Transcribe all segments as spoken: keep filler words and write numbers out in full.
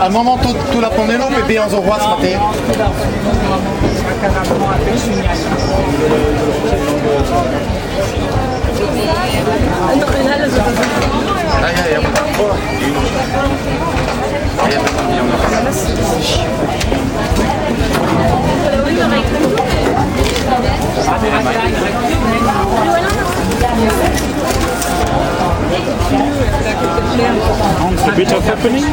Amañ emañ tout, tout ar panelloù pe bezañ zo c'hoazh marteze? A bit of happening.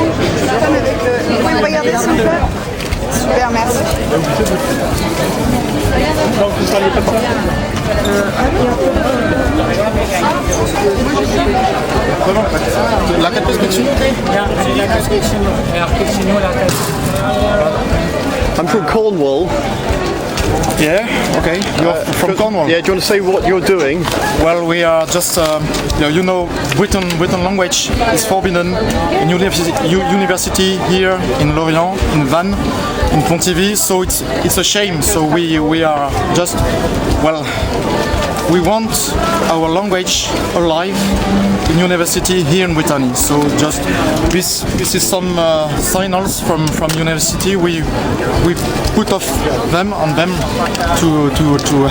Vous pouvez me regarder, s'il vous plaît ? Super, merci. Lakaat peus, peus? Ya, lakaat peus. Ya, peus, lakaat. I'm from Cornwall. Yeah, okay. You're from Cornwall. Yeah, do you want to say what you're doing? Well, we are just, um, you know, you know, Breton, Breton language is forbidden in university, u- university here in Lorient, in Vannes, in Pontivy. So it's it's a shame. So we we are just, well, we want our language alive in university here in Brittany. So just this this is some uh, signals from from university. We we put off them and them to to to uh,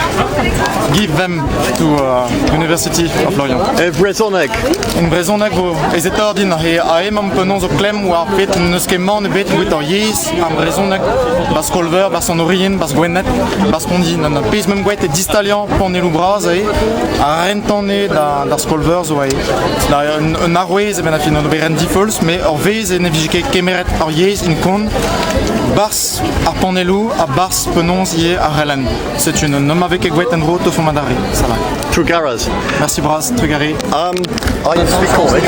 give them to uh, University of Lorient. E brezhoneg. En brezhoneg vo aesetoc'h din, ha emaomp penaos o klemm war ar fed n'eus ket mann ebet evit ar yezh, ar brezhoneg, barzh Kolver, barzh an Oriant, barzh Gwened, barzh Pondi. An pezh 'meump graet eo distaliañ panelloù bras eo, ha rentañ anezhe da, d'ar skol-veur zo eo. Da, un, un arouez e-benn ar fin, an oberenn difolz, met ur vezh eo ne vije ket kemeret ar yezh en kont barzh ar panelloù ha barzh penaos ivez ar c'helenn. Setu, n'en em vez ket graet en-dro, teufomp adarre. Sala. Trugarez. Merci bras, trugarez. Um, I speak Cornish.